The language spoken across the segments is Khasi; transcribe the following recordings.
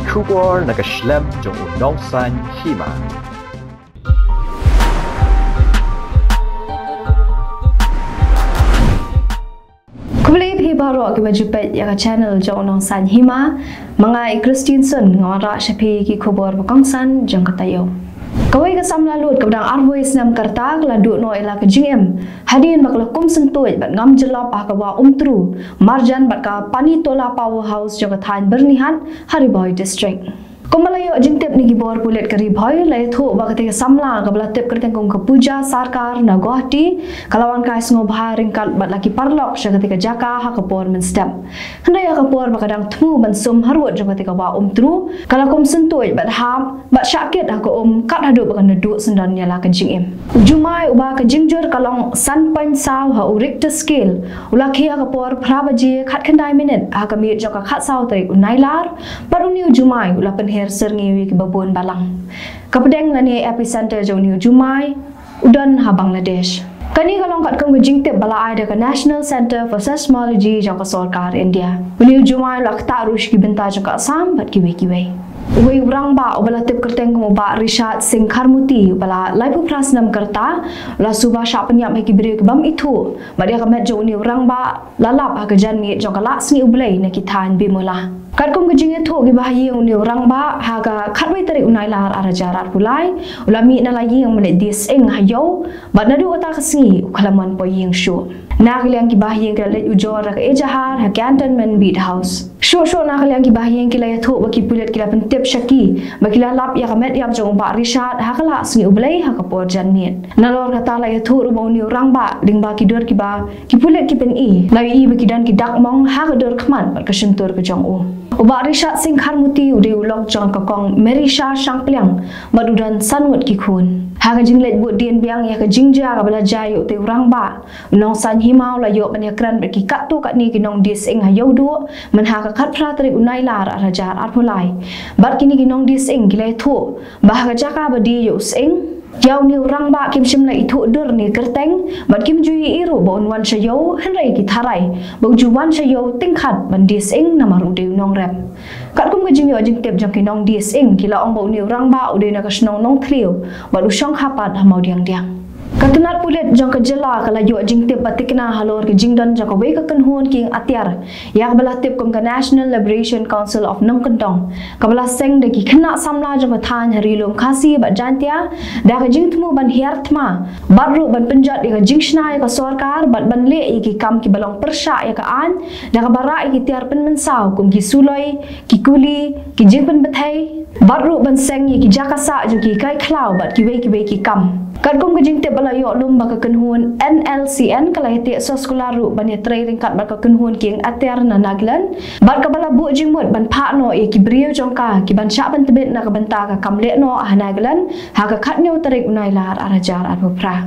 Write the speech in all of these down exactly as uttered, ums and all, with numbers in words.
Khubor na ka shlem jong u Nongsaiñ Hima. Khublei phi baroh kiba ju peit ïa ka channel jong u Nongsaiñ Hima. Ma nga i Christine Sun nga wanrah sha phi ki khubor ba kongsan jong ka taïew. Kawei ka samla lut kaba dang arphew snem ka rta ka la duh noh ïa la ka jingim hadien ba ka la kum syntuid bad ngam jyllop ha ka wah Umtru marjan bad ka Panitola Power House jong ka thaiñ Byrnihat ha Ri Bhoi District. Kumba la ïoh jingtip na ki bor pulit ka Ri Bhoi, la ïathuh ba katei ka samla kaba la tip kyrteng kum ka Pooja Sarkar na Guwahati ka la wan kai sngewbha ryngkat bad la ki paralok sha katei ka jaka ha ka por mynstep. Hynrei ha ka por ba ka dang thmu ban sum harud jong katei ka wah Umtru, ka la kum syntuid bad hap bad shah kit ha ka um kat haduh ba kan da duh syndon ïa la ka jingim. U Jumai uba ka jingjur ka long san point saw ha u Richter scale u la khie ha ka por phra baje khatkhyndai minit ha ka miet jong ka khatsaw tarik u Nailar, bad une u Jumai u la pynher syrngiew ïa kiba bun balang. Ka pdeng lane epicenter jong une u Jumai u don ha Bangladesh. Kane ka long katkum ka jingtip ba la ai da ka National Centre for Seismology jong ka sorkar India. Une u Jumai u la ktah ruh sha ki bynta jong ka Assam bad kiwei kiwei. Uwei u rangbah uba la tip kyrteng kum u Bah Richard Singh Kharmuti uba la laiphew phra snem ka rta u la suba shah pynïap ha ki briew ki bym ithuh bad ïa ka met jong une u rangbah la lap ha ka janmiet jong ka Lah Sngi U Blei na ki thaiñ Bimula. Katkum ka jingïathuh kiba ha ïing une u rangbah, ha ka khatwei tarik u Nailar ar hajar arphew lai u la mih na la ïing ban leit die sying ha ïew bad naduh kata ka sngi u khlem wan poi ïing shuh. Na ka liang kiba ha ïing ki la leit ujor da ka ejahar ha Cantonment Beat House. Shuh shuh na ka liang kiba ha ïing ki la ïathuh ba ki pulit ki la pyntip sha ki ba ki la lap ïa ka met ïap jong u Bah Richard ha ka Lah Sngi U Blei ha ka por janmiet. Nalor kata la ïathuh ruh ba une u rangbah lyngba ki dur kiba ki pulit ki pyni, la ïohi ba ki don ki dak mong ha ka dur khmat bad ka shyntur ka jong u. U Bah Richard Singh Kharmuti u dei u lok jong ka kong Merisha Shangpliang bad u don san ngut ki khun. Ha ka jingleit bud dien biang ïa ka jingjia kaba la jia ïa utei u rangbah, u Nongsaiñ Hima u la ïoh ban ïakren bad ki katto katne ki nongdie sying ha ïew duh mynha ka khatphra tarik u Nailar ar hajar arphew lai. Bad kine ki nongdie sying ki la ïathuh ba ha ka jaka ba die ïa u sying, ïa une u rangbah kim shym la ithuh dur ne kyrteng bad kim ju ïohi ruh ba un wan sha ïew, hynrei ki tharai ba u ju wan sha ïew tyngkhat ban die sying namar u dei u nongrep. Katkum ka jingïoh jingtip jong ki nongdie sying ki la ong ba une u rangbah u dei na ka shnong Nongthliew bad u shong ha pat ha Mawdiangdiang. Ka tnat pulit jong ka jylla ka la ïoh jingtip ba thikna halor ka jingdon jong kawei ka kynhun kieng atiar ïa kaba la tip kum ka National Liberation Council of Nongkyndong, kaba la seng da ki khynnah samla jong ka thaiñ ha Ri Lum Khasi bad Jaintia da ka jingthmu ban hiar thma bad ruh ban pynjot ïa ka jingshna ïa ka sorkar bad ban leh ïa ki kam kiba long pyrshah ïa ka aiñ da kaba rah ïa ki tiar pynmynsaw kum ki suloi, ki kuli, ki jingpynbthei bad ruh ban seng ïa ki jaka sah jong ki kai khlaw bad kiwei kiwei ki kam. Katkum ka jingtip ba la ïoh lum ba ka kynhun N L C N ka la ïateh soskular ruh ban ïatrei ryngkat bad ka kynhun kieng atiar na Nagaland bad kaba la buh jingmut ban phah noh ïa ki briew jong ka ki ban shah pyntbit na ka bynta ka kam leh noh ha Nagaland ha ka khathynñiew tarik u Nailar ar hajar arphew phra.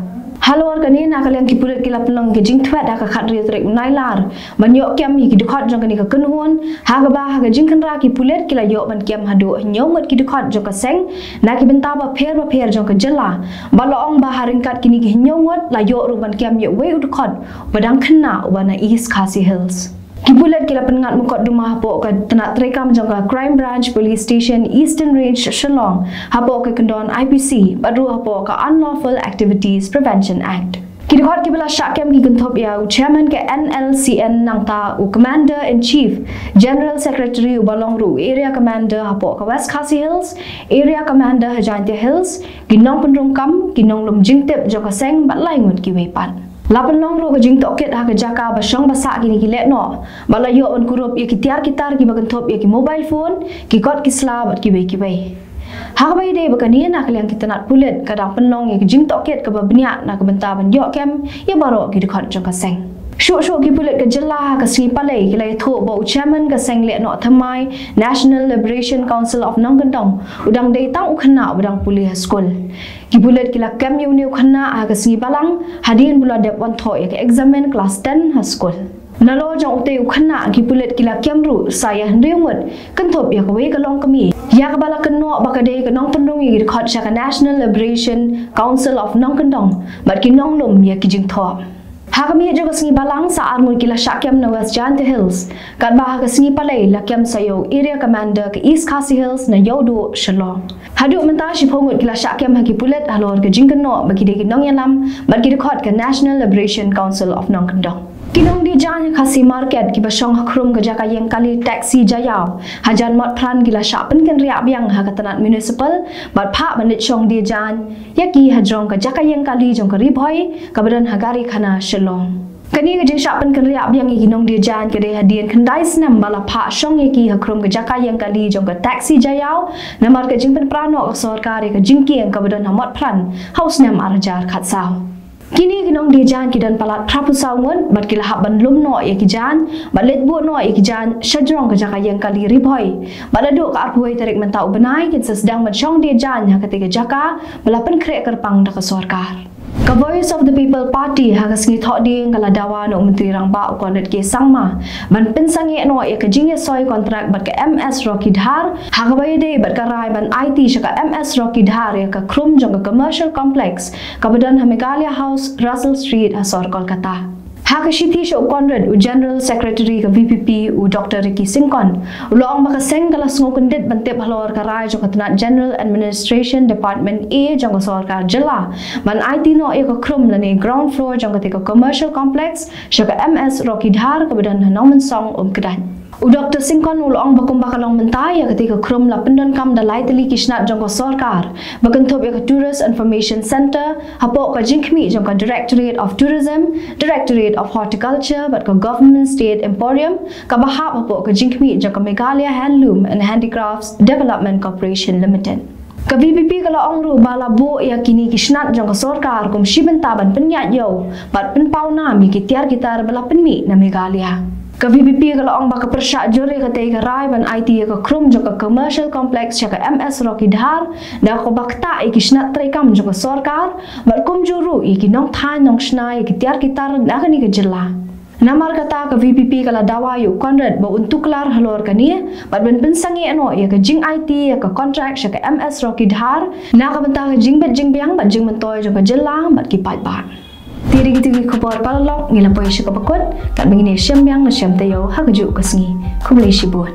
Halor kane na ka liang ki pulit ki la pynlong ka jingthwet ha ka khathynriew tarik u Nailar ban ïoh kem ïa ki dkhot jong kane ka kynhun, ha kaba ha ka jingkhynra ki pulit ki la ïoh ban kem haduh hynñiew ngut ki dkhot jong ka seng na ki bynta bapher bapher jong ka jylla. Ba la ong ba ha ryngkat kine ki hynñiew ngut la ïoh ruh ban kem ïa uwei u dkhot uba dang khynnah uba na East Khasi Hills. Ki pulit ki la pynngat mukotduma hapoh ka tnat treikam jong ka Crime Branch Police Station Eastern Range Shillong hapoh ka kyndon I P C bad ruh hapoh ka Unlawful Activities Prevention Act. Ki dkhot kiba la shah kem ki kynthup ïa u chairman ka N L C N nangta u Commander in Chief, General Secretary uba long ruh u Area Commander hapoh ka West Khasi Hills, Area Commander ha Jaintia Hills, ki nongpynrung kam, ki nonglum jingtip jong ka seng bad lai ngut kiwei pat. La pynlong ruh ka jingtohkit ha ka jaka ba shong ba sah kine ki lehnoh bad la ïoh ban kurup ïa ki tiar ki tar kiba kynthup ïa ki mobile phone, ki kot ki sla bad kiwei kiwei. Ha kaba ïadei bad kane na ka liang ki tnat pulit ka dang pynlong ïa ka jingtohkit kaba bniah na ka bynta ban ïoh kem ïa baroh ki dkhot jong ka seng. Shuh shuh ki pulit ka jylla ha ka sngi Palei ki la ïathuh ba u chairman ka seng lehnoh thymmai National Liberation Council of Nongkyndong u dang dei tang u khynnah uba dang pule ha skul. Ki pulit ki la kem ïa une u khynnah ha ka sngi Balang hadien ba u la dep wan thoh ïa ka eksamen klas ten ha skul. Nalor jong utei u khynnah ki pulit ki la kem ruh sa ïa hynriew ngut kynthup ïa kawei ka longkmie ïa kaba la kynnoh ba ka dei ka nongpynrung ïa ki dkhot sha ka National Liberation Council of Nongkyndong bad ki nonglum ïa ki jingthoh. Ha ka miet jong ka sngi Balang sa ar ngut ki la shah kem na West Jaintia Hills, katba ha ka sngi Palei la kem sa ïa u Area Commander ka East Khasi Hills na Ïewduh, Shillong. Haduh mynta shiphew ngut ki la shah kem ha ki pulit halor ka jingkynnoh ba ki dei ki nongïalam bad ki dkhot ka National Liberation Council of Nongkyndong. Ki nongdie jaiñ ha Khasi Market kiba shong ha khrum ka jaka ïeng kali Taxi Jaïaw hajan Motphran ki la shah pynkynriah biang ha ka tnat municipal bad phah ban leit shong die jaiñ ïa ki hajrong ka jaka ïeng kali jong ka Ri Bhoi kaba don ha Garikhana, Shillong. Kane ka jingshah pynkynriah biang ïa ki nongdie jaiñ ka dei hadien khyndai snem ba la phah shong ïa ki ha khrum ka jaka ïeng kali jong ka Taxi Jaïaw namar ka jingpynpra noh ka sorkar ïa ka jingkieng kaba don ha Motphran ha u snem ar hajar khatsaw. Kine ki nongdie jaiñ ki don palat phraphew saw ngut bad ki la hap ban lum noh ïa ki jaiñ bad leit buh noh ïa ki jaiñ shajrong ka jaka ïeng kali Ri Bhoi. Bad naduh ka arphew wei tarik mynta u bnai kin sa sdang ban shong die jaiñ ha katei ka jaka ba la pynkhreh kyrpang da ka sorkar. Ka Voice of the People Party ha ka sngi Thohdieng ka la dawa na u Myntri Rangbah u Conrad K Sangma ban pynsangeh noh ïa ka jingïasoi kontrak bad ka M S Rocky Dhar, ha kaba ïadei bad ka rai ban aiti sha ka M S Rocky Dhar ïa ka khrum jong ka Commercial Complex kaba don ha Meghalaya House, Russell Street, ha sor Kolkata. Ha ka shithi sha u Conrad, u General Secretary ka V P P, u Doctor Ricky Syngkon, u la ong ba ka seng ka la sngewkyndit ban tip halor ka rai jong ka tnat General Administration Department A jong ka sorkar jylla ban aiti noh ïa ka khrum lane ground floor jong katei ka Commercial Complex sha ka M S Rocky Dhar kaba don ha Nongmynsong Umkdait. U Doctor Syngkon u la ong ba kumba ka long mynta ïa katei ka khrum la pyndonkam da lai tylli ki shnat jong ka sorkar, ba kynthup ïa ka Tourist Information Centre hapoh ka jingkhmih jong ka Directorate of Tourism, Directorate of Horticulture bad ka Government State Emporium kaba hap hapoh ka jingkhmih jong ka Meghalaya Handloom and Handicrafts Development Corporation Limited. Ka V P P ka la ong ruh ba la buh ïa kine ki shnat jong ka sorkar kum shi bynta ban pynïaid ïew bad pynpaw nam ïa ki tiar ki tar ba la pynmih na Meghalaya. Ka V P P ka la ong ba ka pyrshah jur ïa katei ka rai ban aiti ïa ka khrum jong ka Commercial Complex sha ka M S Rocky Dhar da kaba ktah ïa ki shnat treikam jong ka sorkar bad kumjuh ruh ïa ki nongthaiñ nongshna ïa ki tiar ki tar na kane ka jylla. Namar kata ka V P P ka la dawa ïa u Conrad ba un tuklar halor kane bad ban pynsangeh noh ïa ka jingaiti ïa ka kontrak sha ka M S Rocky Dhar na ka bynta ka jingbit jingbiang bad jingmyntoi jong ka jylla bad ki paidbah. Te dei kito ki khubor paralok, ngi la poi sha kaba kut, katba ngin ïashem biang na shem taïew ha kajuh ka sngi. Khublei shibun.